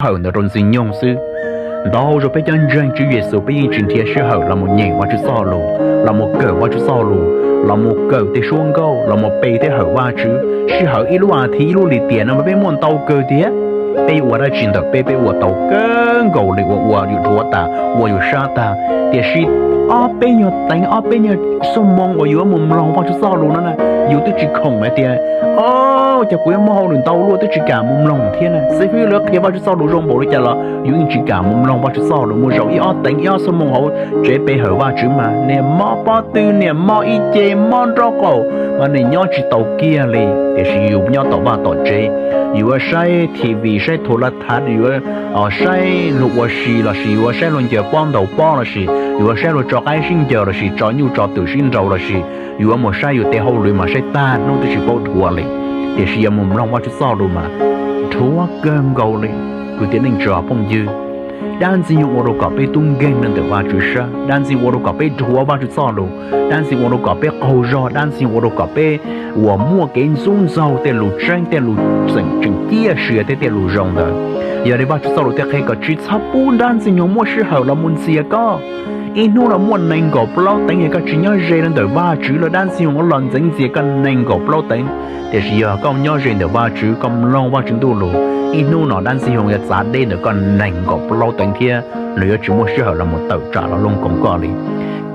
hawm ntawd rau Ntxwg Nyoog xwb. Ntau zaus peb cov ntseeg Tswv Yexus peb yeej tsis nrhiav sij hawm los mus nyeem Vajtswv txoj lus, los mus kawm Vajtswv txoj lus, los mus kawm tej suab nkauj, los mus pe thiab hawm Vajtswv. Sij hawm ib lub as thiv ib lub lim tiam no mas peb muaj ntau kawg thiab. Peb yuav ua dab tsi ntawm peb, peb ua tau kawg nkaus li, ua ua yus dhuav tas, ua yus sab tag. Tiam sis ob peb nyuag teev, ob peb nyuag xuab moos uas yus yuav mus mloog Vajtswv txoj lus no na, yus twb tsis khoom hais tias, o, cas kuv yuav muaj hauj lwm ntau luaj twb tsis kam mus mloog thiab na. Xib fwb lawv qhia Vajtswv txoj lus zoo npaum li cas los yus yeej tsis kam mus mloog Vajtswv txoj lus. Mus zaum ib ob teev ib ob xuab moos hauv tsev pe hawm Vajtswv mas niam mob pob tw, niam mob ib ce, mob nraub qaum, mas niam nyob tsis tau kiag li. Tiam sis yus nyob tom vaj tom tsev, yus yuav saib T V, saib thus lav thav, yus yuav saib luag ua si lossis yus yuav saib luag ncaws pob ntaus pob lossis yus yuav saib luag tso qaib sib ncaws lossis tso nyuj tso twm sib nraus lossis yus yuav mus saib yus tej hauj lwm mas saib tag hnub twb tsis paub dhuav li. Tiam sis yog mus mloog Vajtswv txoj lus mas dhuav kawg nkaus li. Kwv tij neej tsa phooj ywg, dab Ntxwg Nyoog ua rau kom peb tub nkeeg rau ntawm Vajtswv sab, dab Ntxwg Nyoog ua rau kom peb dhuav Vajtswv txoj lus, dab Ntxwg Nyoog ua rau kom peb qaug zog, dab Ntxwg Nyoog ua rau kom peb uas muaj kev ntxub ntxaug tej lus tseeb, tej lus tseem tseem ciaj sia thiab tej lus zoo ntawd. Yog li Vajtswv txoj lus thiaj qhia kom tsis txhob pub dab Ntxwg Nyoog muaj sij hawm los mus ntxias koj. Ib hnub no muaj nees nkaum plaub teev, yog koj tsis nyob ze rau ntawm Vajtswv los dab Ntxwg Nyoog los ntxeev ntxias koj nees nkaum plaub teev. Tiam sis yog koj nyob ze ntawm Vajtswv, koj mloog Vajtswv ntuj lus, ib hnub no dab Ntxwg Nyoog yuav txav deb ntawm koj nees nkaum plaub teev thiab nws yuav tsis muaj sij hawm los mus tawm tsam los looj koov koj li.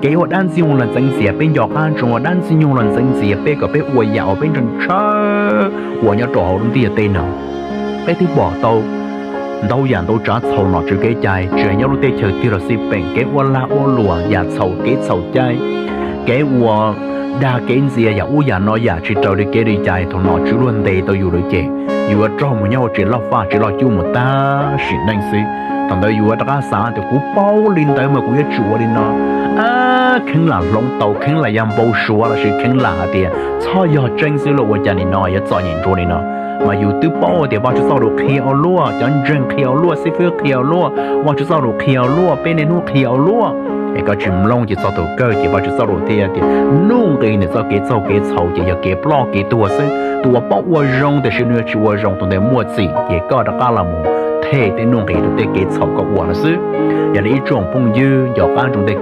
Kev uas dab Ntxwg Nyoog los ntxeev ntxias peb nco qab ntsoov uas dab Ntxwg Nyoog los ntxeev ntxias peb kom peb ua yam uas peb ntshaw ntshaw ua nyob rau hauv lub ntiaj teb no. Peb twb pom tau ntau yam ntau tsav txhaum nom tswv kev cai, tsis hais nyob lub teb chaws twg los xij peem, kev ua lag ua luam, yam txhaum kev txhaum cai, kev ua dag kev ntxias yam ub yam no yam tsis raws li kev li cai. Thaum nom tswv luag ntes tau yus lawm ces yus yuav raug mus nyob hauv tsev loj faj tsev loj cub mus tag sim neej xwb. Thaum ntawd yus yuav rov qab xav tias kuv paub li ntawd mas kuv yuav tsis ua li no. Kheev lam hloov taus, kheev lam ya npau suav lossis kheev lam hais tias txhob yog tseeb xwb los ua cas nim no yuav txom nyem ntsuav li no. Mas yus twb paub tias Vajtswv txoj lus qhia ua luaj, cov ntseeg qhia ua luaj, xib fwb qhia ua luaj, Vajtswv txoj lus qhia ua luaj, peb niaj hnub qhia ua luaj, es koj tsis mloog ces txog thaum kawg ces Vajtswv txoj lus thiaj tias nuj nqis ntawm txoj kev txaug kev txhaum ces yog kev ploj kev tuag xwb. Tus uas paub ua zoo tiam sis nws yuav tsis ua zoo, tus ntawd muaj txim ces koj rov qab los mus them tej nuj nqis rau tej kev txhaum koj ua no xwb. Yog li ib tsoom phooj ywg nco qab ntsoov tej